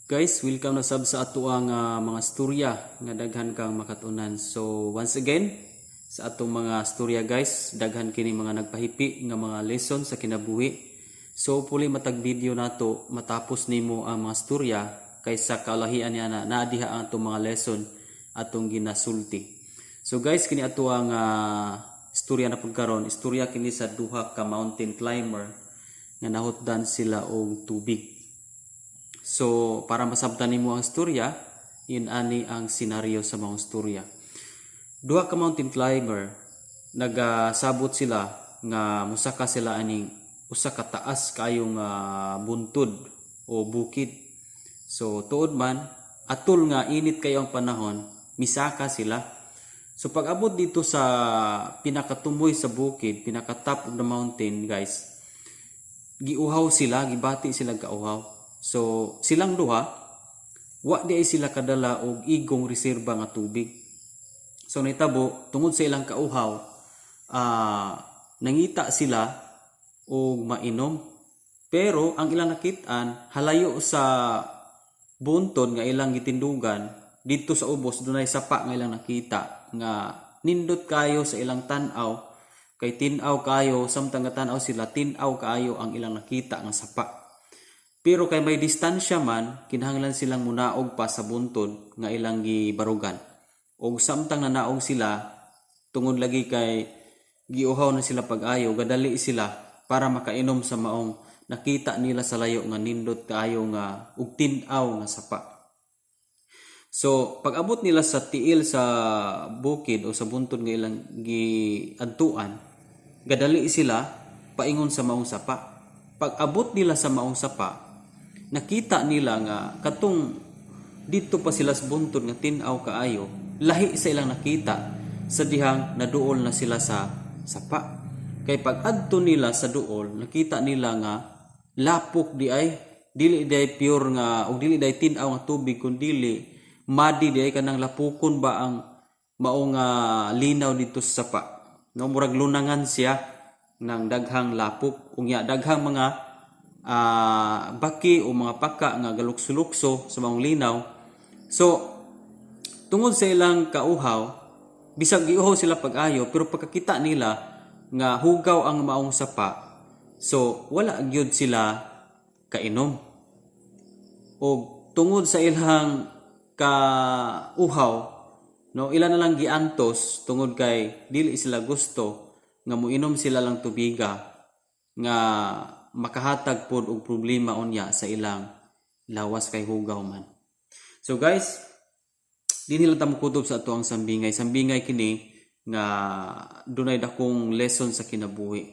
Guys, welcome na sab sa atoang mga storya nga daghan kang makatunan. So once again, sa atong mga storya, guys, daghan kini mga nagpahipi nga mga lesson sa kinabuhi. So hopefully matag video nato matapos nimo ang mga storya kaysa kalahian niya na naa diha ang atong mga lesson atong ginasulti. So guys, kini ato ang istorya na pud karon, istorya kini sa duha ka mountain climber nga nahutdan sila og tubig. So, para masabtan nimo ang istorya, in ani ang senaryo sa mga istorya. Duha ka mountain climber, nagasabot sila nga musaka sila aning usa ka taas kayong buntod o bukid. So, tuod man, atol nga init kayo ang panahon, misaka sila. So, pag abot dito sa pinakatumoy sa bukid, pinaka top of the mountain, guys, giuhaw sila, gibati sila kauhaw. So, silang duha, wa di ay sila kadala og igong reserba nga tubig. So, nahitabo, tungod sa ilang kauhaw, nangita sila og mainom. Pero ang ilang nakitaan, halayo sa buntod nga ilang gitindugan, didto sa ubos dunay sapa nga ilang nakita nga nindot kayo sa ilang tan-aw, kay tin-aw kayo. Samtang nga tan-aw sila, tin-aw kaayo ang ilang nakita nga sapa. Pero kay may distansya man, kinahanglan silang munaog pa sa buntod nga ilang gibarugan. Og samtang nanaog sila, tungod lagi kay giuhaw na sila pag-ayo, gadali sila para makainom sa maong nakita nila sa layo nga nindot kaayo nga ug tin-aw nga sapa. So, pag abot nila sa tiil sa bukid o sa buntod nga ilang giadtuan, gadali sila paingon sa maong sapa. Pag abot nila sa maong sapa, nakita nila nga katong dito pa sila sa buntod nga tin-aw kaayo, lahi sa ilang nakita sa dihang naduol na sila sa sapa. Kay pag adto nila sa duol, nakita nila nga lapok di ay, dili di ay pure nga ug dili di ay tin-aw nga tubig, kun dili muddy di ay, kanang lapukon ba ang mao nga linaw dito sa sapa. No, murag lunangan siya ng daghang lapok, unya daghang mga baki o mga paka nga galukso-lukso sa maong linaw. So tungod sa ilang kauhaw, bisag giuhaw sila pag-ayo, pero pagkakita nila nga hugaw ang maong sapa, so wala gyud sila kainom. O tungod sa ilang kauhaw, no, ila na lang giantos tungod kay dili sila gusto nga moinom sila lang tubiga nga makahatag pod og problema unya sa ilang lawas kay hugaw man. So guys, dinhi lang ta mokutob sa ato ang sambingay. Sambingay kini nga dunay dakong lesson sa kinabuhi.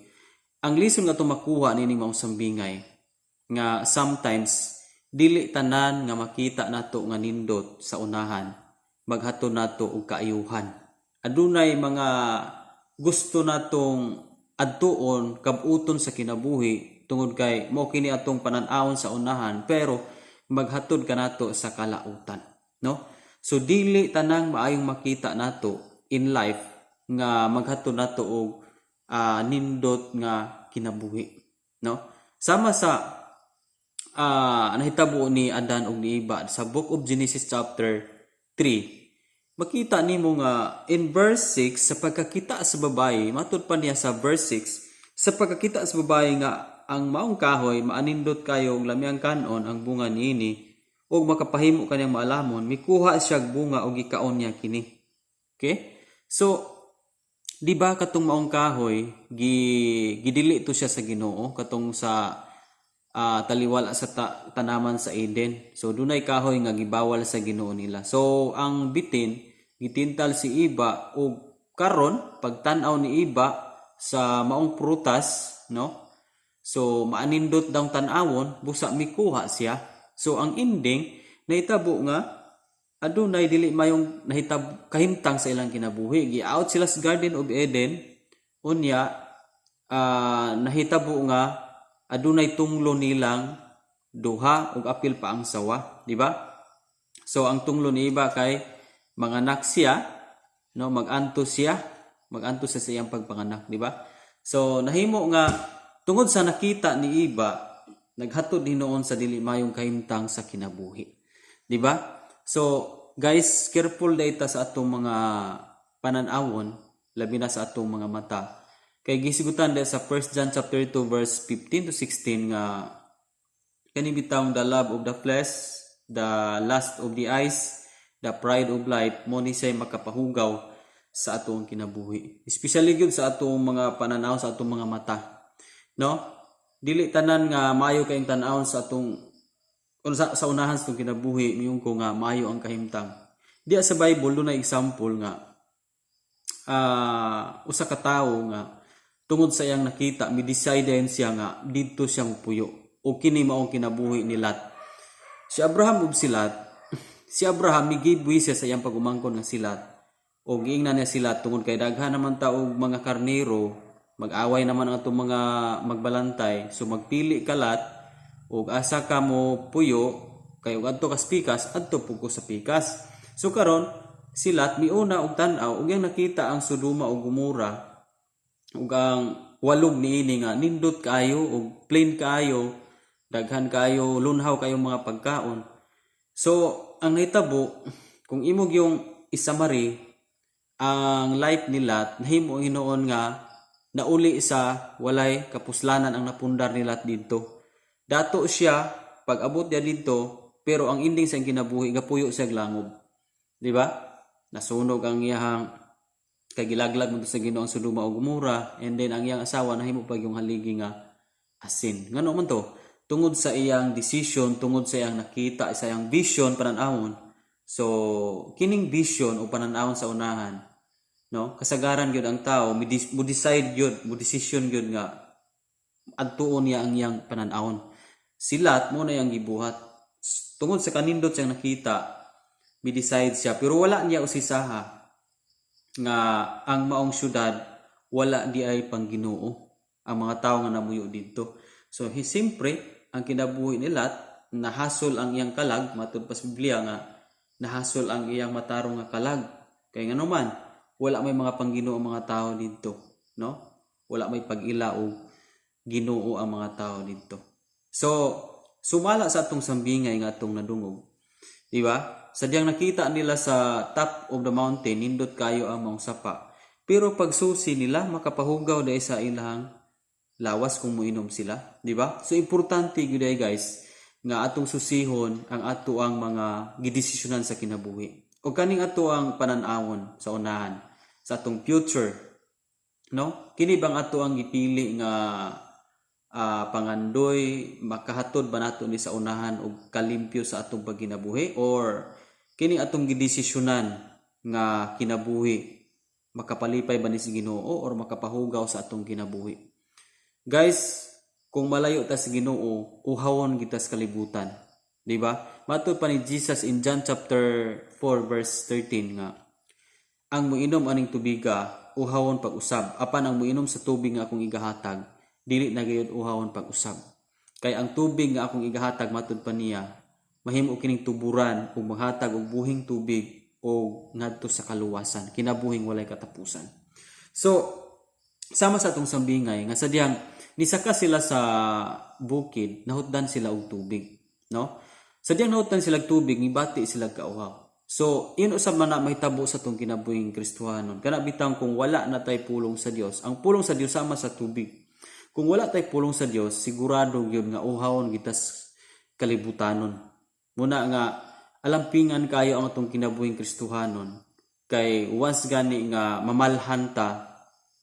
Ang lesson nga ato makuha nining maong sambingay nga sometimes dili tanan nga makita nato nga nindot sa unahan maghatod nato og kaayuhan. Adunay mga gusto natong adtuon, kabuton sa kinabuhi tungod kay mao kini atong panan-awon sa unahan, pero maghatod kanato sa kalautan, no? So dili tanang maayong makita nato in life nga maghatod nato og nindot nga kinabuhi, no? Sama sa nahitabo ni Adan ug ni Eva sa Book of Genesis chapter 3. Makita nimo nga in verse 6, sa pagkakita sa babae, matud pa niya sa verse 6, sa pagkakita sa babae nga ang maong kahoy maanindot kayong lamiang kanon ang bunga niini ug makapahimo kaniyang maalamon, mikuha siya bunga ug gikaon niya kini. Okay? So di ba katong maong kahoy gi gidili to siya sa Ginoo katong sa taliwala sa tanaman sa Eden? So dunay kahoy nga gibawal sa Ginoo nila. So ang bitin gitintal si Iba, ug karon pagtan-aw ni Iba sa maong prutas, no? So maanindot daw tan-awon, busa mikuha siya. So ang ending, nahitabo nga adunay dili mayong nahitab kahimtang sa ilang kinabuhi. Gi-out sila sa Garden of Eden, unya nahitabo nga adunay tunglo nilang duha ug apil pa ang sawa, di ba? So ang tunglo ni Iba kay manganak siya, no, magantos siya, magantos siya sa iyang pagpanganak, di ba? So nahimo nga tungod sa nakita ni Iba, naghatod hinuon sa dili mayong kahimtang sa kinabuhi. Di ba? So, guys, careful data sa atong mga pananawon, labi na sa atong mga mata. Kay gisigutan dahil sa 1 John chapter 2 verse 15 to 16 nga kani bitawng the love of the flesh, the lust of the eyes, the pride of life, mo ni siya makapahugaw sa atong kinabuhi. Especially gyud sa atong mga pananaw, sa atong mga mata. No? Dili tanan nga maayo kayong tan-awon sa atong sa unahan sa atong kinabuhi miingon ko nga maayo ang kahimtang. Diya sa Bible dunay example nga usa ka tawo nga tungod sa iyang nakita, mi-decide siya nga didto siya mopuyo o kini maong kinabuhi ni Lot. Si Abraham ug si Lot, si Abraham mi-give way siya sa iyang pag-umangkon nga si Lot. O giingnan niya si Lot, tungod kay daghan naman ta og mga karnero, mag-away naman ang atong mga magbalantay, so magpili ka, Lot, ug asa ka mo puyo, kay ug adto kas pikas, adto pud ko sa pikas. So karon si Lot miuna og tan-aw ug iyang nakita ang Sodoma ug Gomora ug ang walog niini nga nindot kaayo ug plain kaayo, daghan kaayo, lunhaw kayo mga pagkaon. So ang nahitabo, kung imo yung i-summary ang life ni Lot, nahimo ang hinuon nga nauli sa walay kapuslanan ang napundar ni Lot didto. Dato siya pag abot niya didto, pero ang ending sa iyang kinabuhi, gapuyo siya langob. Di ba? Nasunog ang iyang kay gilaglag mo sa Ginoo ang Sodoma ug Gomora, and then ang iyang asawa nahimo pag yung haligi nga asin. Ngano man to? Tungod sa iyang decision, tungod sa iyang nakita, sa iyang vision, pananawon. So kining vision o pananawon sa unahan, no? Kasagaran gyud ang tao mo decide gyud, mo decision gyud nga adtuon niya ang iyang pananawon. Si Lot mo na iyang gibuhat. Tungod sa kanindot siyang nakita, mi-decide siya, pero wala niya usisaha nga ang maong syudad wala di ay pang-Ginoo ang mga tao nga namuyo didto. So siyempre ang kinabuhi ni Lot, nahasol ang iyang kalag, matud pa sa Biblia nga nahasol ang iyang matarong nga kalag. Kay ngano man, wala may mga pangginoo ang mga tao didto, no? Wala may pag-ila og Ginoo ang mga tao didto. So sumala sa atong sambingay nga atong nadungog. Di ba? Sadyang nakita nila sa top of the mountain, nindot kayo ang maong sapa. Pero pagsusi nila, makapahugaw dahil sa ilang lawas kung muinom sila. Di ba? So importante gyud ay, guys, nga atong susihon ang ato ang mga gidesisyonan sa kinabuhi. O kaning ato ang pananawon sa unahan sa atong future, no? Kini bang ato ang gipili nga pangandoy, makahatod ba nato ni sa unahan og kalimpyo sa atong pagkinabuhi, or kini atong gidesisyonan nga kinabuhi, makapalipay ba ni sa Ginoo or makapahugaw sa atong kinabuhi? Guys, kung malayo ta sa Ginoo, uhawon kita sa kalibutan, di ba? Matud pa ni Jesus in John chapter 4 verse 13 nga ang muinom aning tubiga uhawon pag-usab, apan ang muinom sa tubig nga akong igahatag dili na gayud uhawon pag-usab, kay ang tubig nga akong igahatag, matud pa niya, mahimo kining tuburan ug maghatag og buhing tubig o ngadto sa kaluwasan, kinabuhing walay katapusan. So sama sa atong sambingay nga sadyang nisaka sila sa bukid, nahutdan sila og tubig, no? Sadyang nahutdan sila og tubig, mibati sila kauhaw. So yun usab man na mahitabo sa atong kinabuhing Kristohanon. Kana bitang kung wala na tay pulong sa Dios, ang pulong sa Dios sama sa tubig. Kung wala tay pulong sa Dios, sigurado gyud nga uhawon kita sa kalibutanon. Muna nga alampingan kayo ang atong kinabuhing Kristohanon, kay once gani nga mamalhan ta,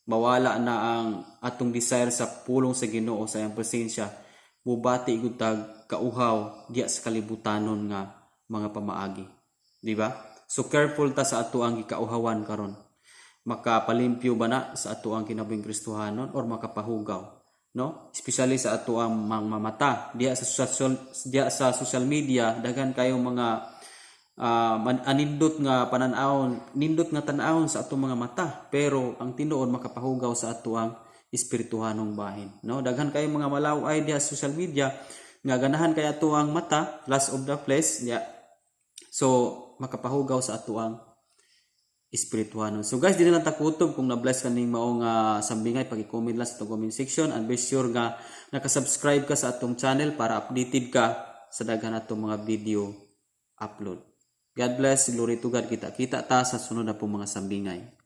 mawala na ang atong desire sa pulong sa Ginoo, sa iyang presensya, mubati gud tag kauhaw diya sa kalibutanon nga mga pamaagi, di ba? So careful ta sa ato ang gikauhawan karon. Makapalimpyo ba na sa ato ang kinabuhing Kristohanon or makapahugaw, no? Especially sa ato ang mga mata diya sa social media, daghan kayong mga anindot nga pananawon, nindot nga tan-awon sa atong mga mata, pero ang tinuod makapahugaw sa ato ang espirituhanong bahin, no? Daghan kayong mga malaw-ay diha sa social media nga ganahan kay ato ang mata, lust of the flesh ya. So makapahugaw sa ato ang espirituhanon. So guys, di na lang takutob. Kung na-bless ka ning maong sambingay, pag-comment lang sa atong comment section and be sure nga naka-subscribe ka sa atong channel para updated ka sa daghan atong mga video. upload. God bless, glory to God. Kita-kita ta sa sunod na po, mga sambingay.